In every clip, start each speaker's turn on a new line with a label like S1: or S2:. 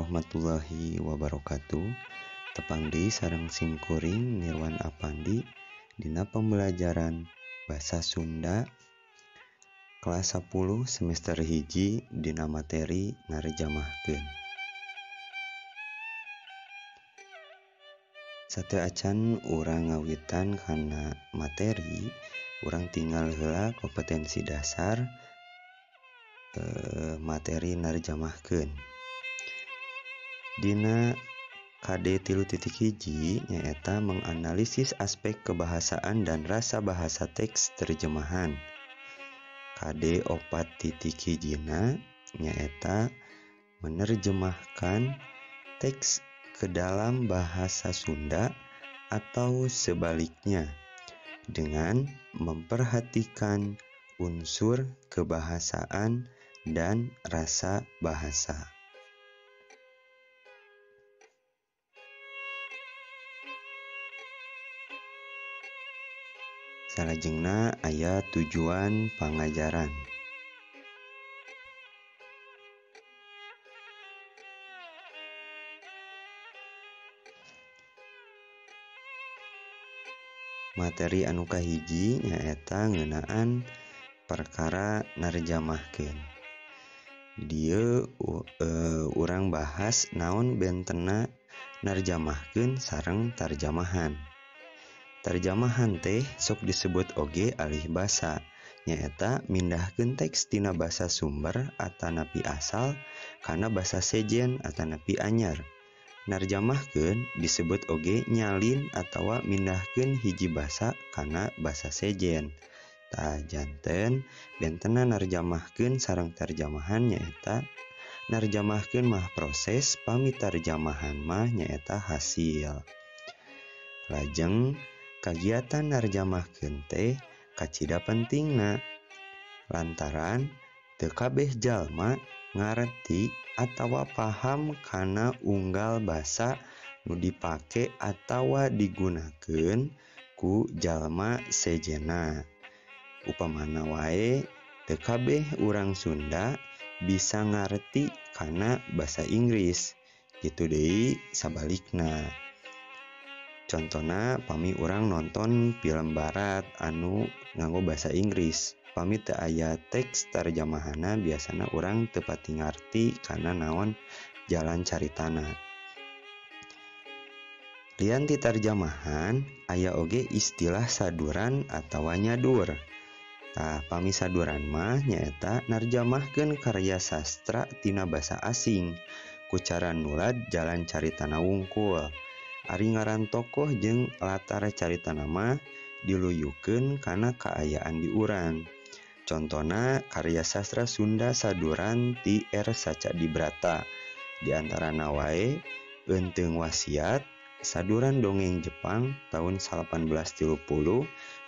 S1: warahmatullahi wabarakatuh. Tepang deui sareng simkuring Nirwan Apandi dina pembelajaran Basa Sunda kelas 10 semester 1 dina materi narjamahkeun. Sateuacan urang ngawitan kana materi, urang tinggal heula kompetensi dasar materi narjamahkeun. Dina KD 3.1 nyaeta menganalisis aspek kebahasaan dan rasa bahasa teks terjemahan. KD 4.1 nyaeta menerjemahkan teks ke dalam bahasa Sunda atau sebaliknya dengan memperhatikan unsur kebahasaan dan rasa bahasa. Salajengna aya tujuan pangajaran. Materi anu kahiji nyaeta ngeunaan perkara narjamahkeun. Dieu urang bahas naon bentena narjamahkeun sareng tarjamahan. Tarjamahan teh sok disebut oge alih basa, nyaeta mindahkeun teks tina basa sumber atanapi asal kana basa sejen atanapi anyar. Narjamahkeun disebut oge nyalin atawa mindahkeun hiji basa kana basa sejen. Tah janten bentena narjamahkeun sareng tarjamahan nyaeta narjamahkeun mah proses, pami tarjamahan mah nyaeta hasil. Lajeng kagiatan narjamahkeun teh kacida pentingna lantaran teu kabeh jalma ngareti atawa paham kana unggal basa nu dipake atawa digunakeun ku jalma sejenna. Upamana wae teu kabeh urang Sunda bisa ngareti kana basa Inggris, kitu deui sabalikna. Contona pami urang nonton film barat anu nganggo basa Inggris, pami teu aya teks tarjamahana biasana urang teu pati ngarti kana naon jalan caritana. Lian ti tarjamahan aya oge istilah saduran atawa nyadur. Tah pami saduran mah nyaeta narjamahkeun karya sastra tina basa asing ku cara nulad jalan caritana wungkul. Ari ngaran tokoh jeung latar caritana mah diluyukeun kana kaayaan di urang. Contona karya sastra Sunda saduran ti R. Sacadibrata. Di antarana wae Eunteung Wasiat, saduran dongeng Jepang tahun 1830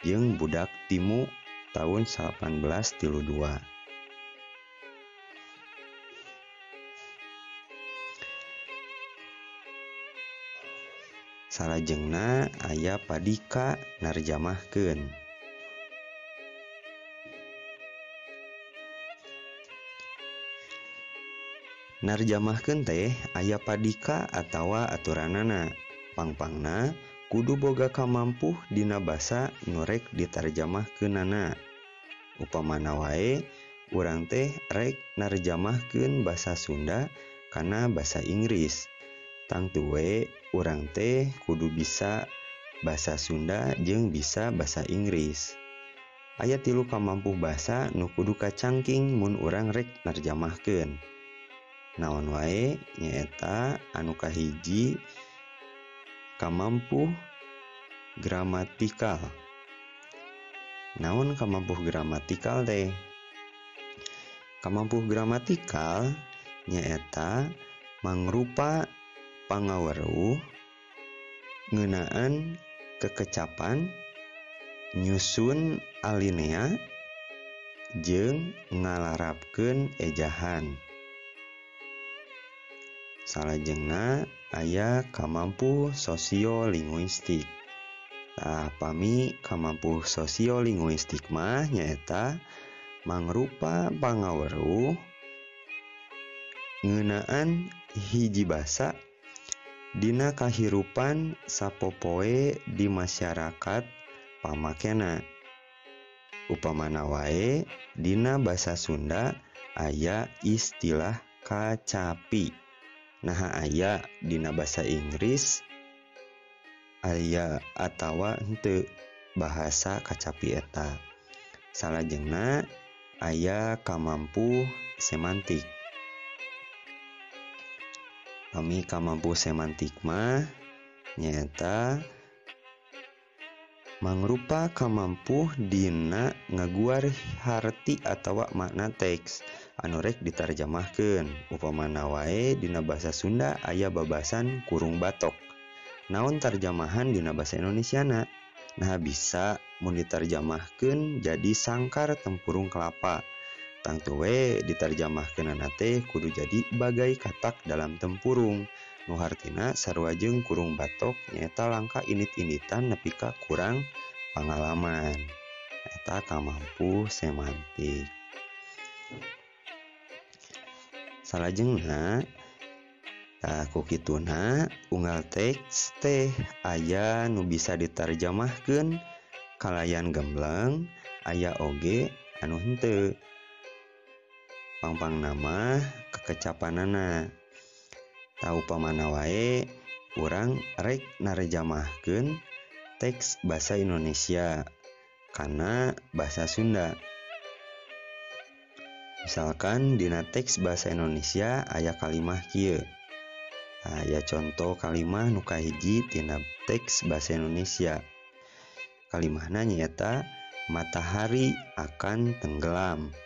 S1: jeung Budak Timu tahun 1832. Salajengna aya padika narjamahkeun. Narjamahkeun teh aya padika atawa aturanana. Pangpangna kudu boga kamampuh dina basa nu rek ditarjamahkeunana. Upamana wae urang teh rek narjamahkeun basa Sunda kana basa Inggris. Tangtu we urang teh kudu bisa basa Sunda jeung bisa basa Inggris. Aya tilu kamampuh basa nu kudu kacangking mun urang rek narjamahkeun. Naon wae nyaeta anu kahiji kamampuh gramatikal. Naon kamampuh gramatikal teh? Kamampuh gramatikal nyaeta mangrupa pangaweruh ngeunaan kekecapan, nyusun alinea, jeung ngalarapkeun ejahan. Salajengna aya kamampuh sosiolinguistik. Tah pami kamampuh sosiolinguistik mah nyaeta mangrupa pangaweruh ngeunaan hiji basa dina kahirupan sapopoe di masyarakat pamakena. Upamana wae dina basa Sunda aya istilah kacapi. Naha aya dina basa Inggris aya atawa henteu bahasa kacapi eta. Salajengna aya kamampu semantik. Pami kamampu semantik mah nyaeta mangrupa kamampu dina ngaguar harti atawa makna teks anu rek ditarjamahkeun. Upamana wae dina basa Sunda aya babasan kurung batok. Naon tarjamahan dina basa Indonesiana? Nah bisa mun ditarjamahkeun jadi sangkar tempurung kelapa. Tangtu we ditarjamahkeunana teh kudu jadi bagai katak dalam tempurung. Nu hartina sarua jeung kurung batok nyaeta langka indit-inditan nepi ka kurang pangalaman. Eta kamampu semantik. Salajengna tah ku kituna unggal teks teh aya nu bisa ditarjamahkeun kalayan gembleng, aya oge anu henteu. Pangpangna mah kekecapanana. Tah upamana wae urang rek narjamahkeun teks basa Indonesia kana basa Sunda. Misalkan dina teks bahasa Indonesia aya kalimah kieu. Aya contoh kalimah nu kahiji tina teks bahasa Indonesia. Kalimahna nyaeta matahari akan tenggelam.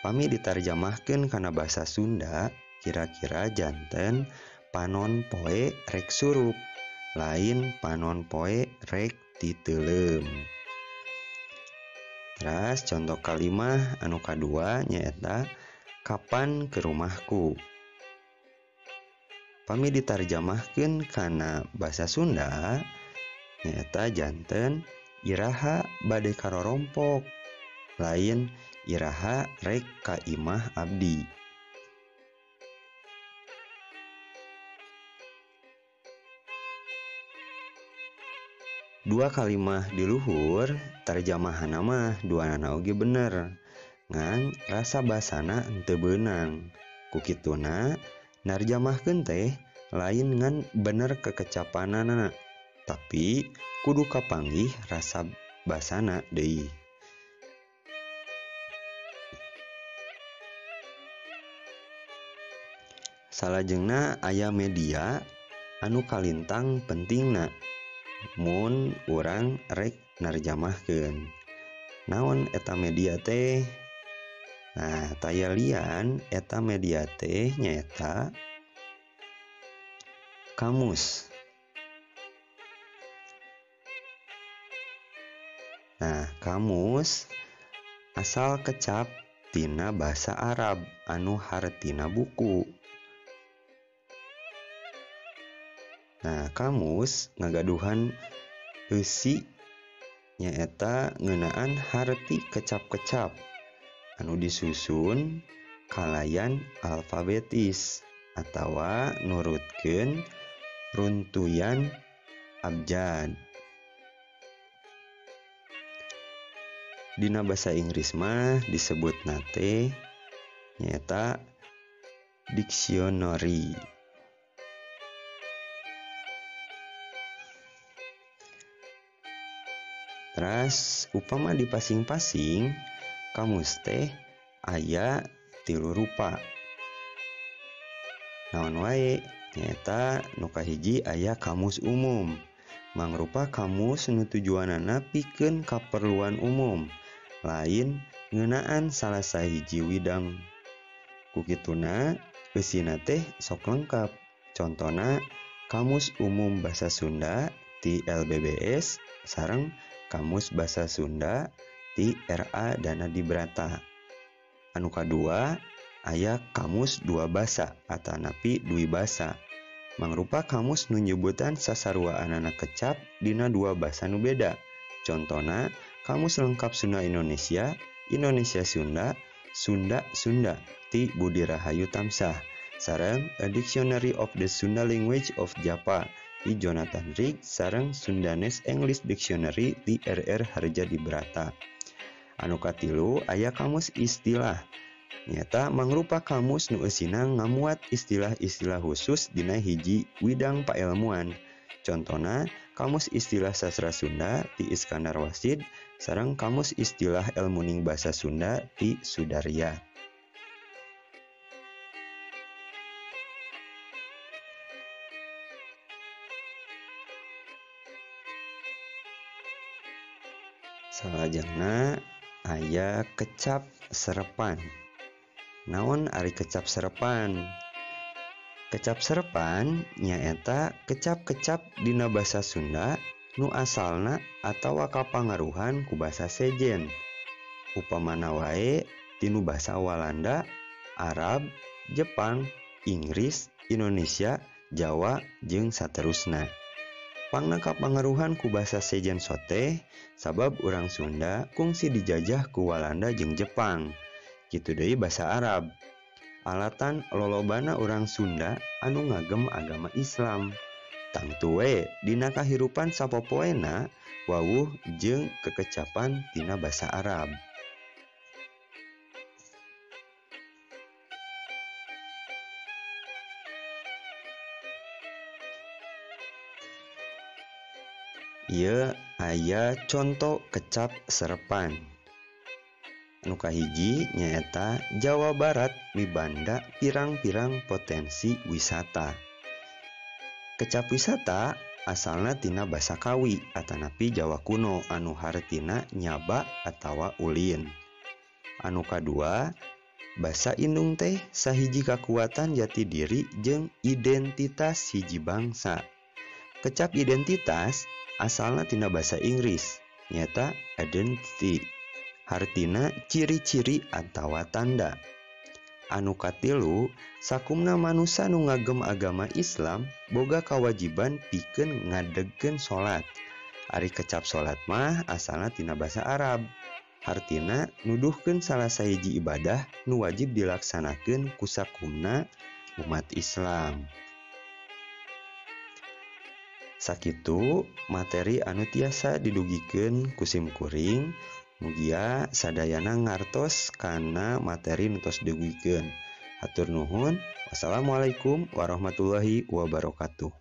S1: Pami ditarjamahkeun kana basa Sunda kira-kira janten panon poe rek surup, lain panon poe rek titeuleum. Teras contoh kalimah anu kadua nyaeta kapan ke rumahku. Pami ditarjamahkeun kana basa Sunda nyaeta janten iraha bade karorompok, lain iraha rek ka imah abdi. Dua kalimah di luhur tarjamahanna mah duanana oge bener, ngan rasa basana henteu beunang. Ku kituna narjamahkeun teh lain ngan bener kekecapanana, tapi kudu kapanggih rasa basana deui. Salajengna aya media anu kalintang pentingna mun urang rek narjamahkeun. Naon eta media teh? Nah, taya lian eta media teh nyaeta kamus. Nah, kamus asal kecap tina bahasa Arab anu hartina buku. Nah, kamus ngagaduhan eusi nyaeta ngeunaan harti kecap-kecap anu disusun kalayan alfabetis atawa nurutkeun runtuyan abjad. Dina basa Inggris mah disebutna teh nyaeta dictionary. Teras upama dipasing-pasing kamus teh aya tilu rupa. Naon wae nyaeta nu kahiji aya kamus umum. Mangrupa kamus nu tujuanana pikeun kaperluan umum, lain ngeunaan salah sahiji widang. Ku kituna eusina teh sok lengkap. Contona Kamus Umum Basa Sunda ti LBBS sareng Kamus Basa Sunda ti RA Danadibrata. Anu kadua aya kamus dua basa atanapi dwi basa. Mangrupa kamus nu nyebutan sasaruaanana kecap dina dua basa nu beda. Contona Kamus Lengkap Sunda Indonesia, Indonesia Sunda, Sunda Sunda ti Budi Rahayu Tamsah Sareng A Dictionary of the Sunda Language of Java ti Jonathan Rigg sareng Sundanese English Dictionary ti R.R. Harjadibrata. Anu katilu aya kamus istilah. Nyata mangrupa kamus nu eusina ngamuat istilah-istilah khusus dina hiji widang paelmuan. Contona Kamus Istilah Sastra Sunda ti Iskandar Wasid sareng Kamus Istilah Elmuning Basa Sunda ti Sudaryat. Salajengna aya kecap serepan. Naon ari kecap serepan? Kecap serepan nyaeta kecap-kecap dina basa Sunda nu asalna atawa kapangaruhan ku basa sejen. Upamana wae tinu basa Walanda, Arab, Jepang, Inggris, Indonesia, Jawa jeung saterusna. Pangna kapangaruhan ku basa sejen soteh sabab urang Sunda kungsi dijajah ku Walanda jeung Jepang. Kitu deui basa Arab. Alatan lolobana urang Sunda anu ngagem agama Islam. Tangtu we dina kahirupan sapopoena wawuh jeung kekecapan tina basa Arab. Ieu aya conto kecap serepan. Nu kahiji nyaeta Jawa Barat mibanda pirang-pirang potensi wisata. Kecap wisata asalna tina basa Kawi atanapi Jawa kuno anu hartina nyaba atawa ulin. Anu kadua, basa indung teh sahiji kakuatan jati diri jeung identitas hiji bangsa. Kecap identitas asalna tina basa Inggris nyaeta identity, hartina ciri-ciri atawa tanda. Anu katilu, sakumna manusa nu ngagem agama Islam boga kawajiban pikeun ngadegkeun salat. Ari kecap salat mah asalna tina basa Arab, hartina nuduhkeun salah sahiji ibadah nu wajib dilaksanakeun ku sakumna umat Islam. Sakitu materi anu tiasa didugikeun ku sim kuring. Mugia sadayana ngartos kana materi nu tos dugikeun. Hatur nuhun. Wassalamualaikum warahmatullahi wabarakatuh.